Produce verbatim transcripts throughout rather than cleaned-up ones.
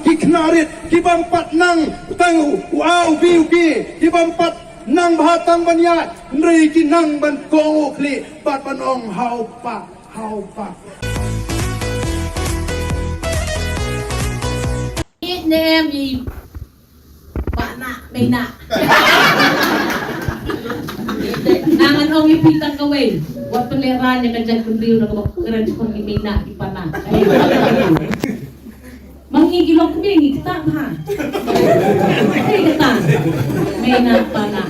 Ki khynnah rit ki bym pat nang tang u A u B u K, ki bym pat nang bha tang ban ïaid, hynrei ki nang ban kong u khlieh bad ban ong hau pa, hau pa. Ïeit ne em i Pana, Meina. Nang an ong ïa phi tang kawei. Wat pynlehrain ïa ka jaitbynriew na kaba kren khun i Meina i Pana. Ma ngi ki lok kmie ngi ktah bha. Hei ktah. Meina Pana.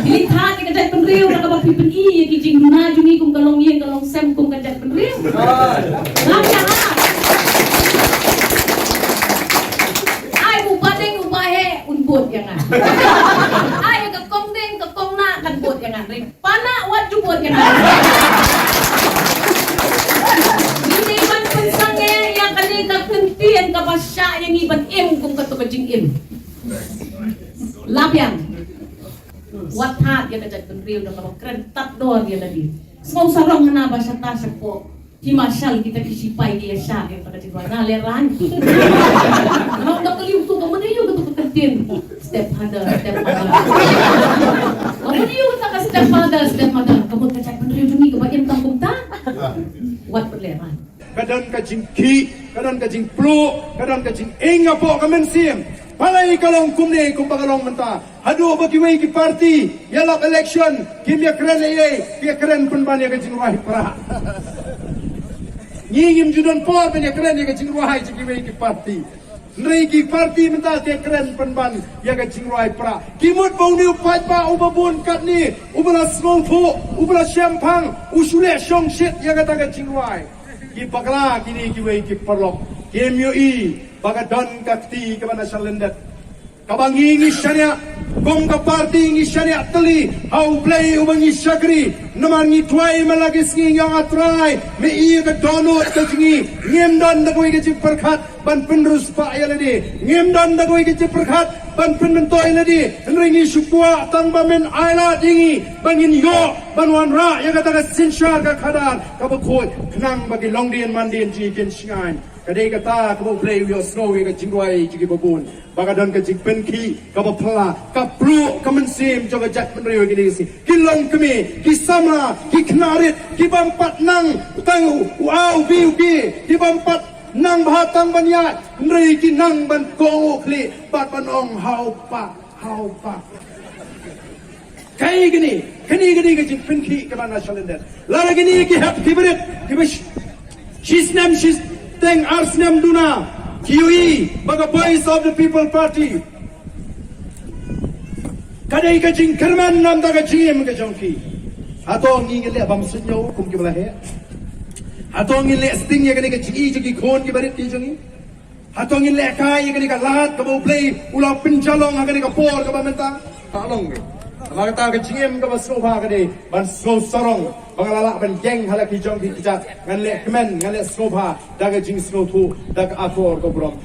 Phi leit thad ïa ka jaitbynriew na kaba phi pyni ïa ki jingduna jong ngi kum ka longïing ka longsem kum ka jaitbynriew. Ngam ïa ha. Ai u ba deng u ba heh un bud ïa nga. Ai ka kong deng ka kong na kan bud ïa nga. Pana wat ju bud ïa nga. Ngi dei ban pynsangeh ïa kane ka kyntien kaba shah ïa ngi ban im kum kato ka jingim. Lap ïa. Wat thad ïa ka jaitbynriew da kaba kren tad dor ïa lade. Sngewsarong hana ba shata shapoh. Ki marshal kita ki sipai ki ïa shah ïa kata ki ba na lehrain. Nong da ka liu tu ka mane ïa kata ka kyntien. Step father, step mother. Ka mane ïa kata ka step father, step mother. Ka mut ka jaitbynriew jong ngi kaba im tang kumta. Wat pynlehrain. Ka don ka jingkhih, ka don ka jingpluh, ka don ka jingïeng hapoh ka mynsiem. Balei ka long kumne kumba ka long mynta? Haduh ba kiwei ki party ïalap election, kim ïakren ei ei, ki ïakren pynban ïa ka jingrwai prah. Ngi ngim ju don por ban ïakren ïa ka jingrwai jong kiwei ki party. Hynrei ki party mynta ki ïakren pynban ïa ka jingrwai prah. Ki mut ba une u paidbah uba bun katne, uba la sngewthuh, uba la shemphang, u shu leh shongshit ïa kata ka jingrwai. Ki bakla kine kiwei ki paralok, kim ïohi ba ka don ka kti kaba na shalyndet. Kaba ngi ngi shaniah, kum ka party ngi shaniah tylli ha U Blei uba ngi shakri. Namar ngi duwai man la ki sngi, ïa nga Trai, me ïa ka dohnud ka jong ngi. Ngim don da kawei ka jingpyrkhat ban pynriewspah ïa lade, ngim don da kawei ka jingpyrkhat ban pynmyntoi ïa lade. Hynrei ngi shu kwah tang ba men ailad ïa ngi ba ngin ïoh ban wanrah ïa kata ka synshar ka khadar kaba khuid, khnang ba ki longdien mandien jong ngi kin shngaiñ. Ka dei kata kaba U Blei u ïohsngew ïa ka jingrwai jong kiba bun. Ba ka don ka jingpynkhih kaba phylla, ka pluh ka mynsiem jong ka jaitbynriew kine ki sngi. Ki longkmie, ki samla, ki khynnah rit, ki bym pat nang tang u A u B u K, ki bym pat nang bha tang ban ïaid, hynrei ki nang ban kong u khlieh bad ban ong hau pa, hau pa. Kaei kane, kane ka dei ka jingpynkhih kaba na shalyndet. Lada kine ki hep ki barit kiba shi, shi snem shi teng ar snem duna ki ïohi ba ka Voice of the People Party ka dei ka jingkyrmen namar ka jingim ka jong ki. Hato ngi ngi leh bam sut ñiew kum kiba la heh? Hato ngi leh sting ïa kane ka jingi jong ki khun ki barit ki jong ngi? Hato ngin lehkai ïa kane ka lad kaba U Blei u la pynjalong ha kane ka por kaba mynta? Ka long ne. Namar kata ka jingim kaba sngewbha ka dei ban sngewsarong ba nga la lah ban ïeng ha la ki jong ki kjat, ngan leh kmen, ngan leh sngewbha da ka jingsngewthuh, da ka akor ka burom.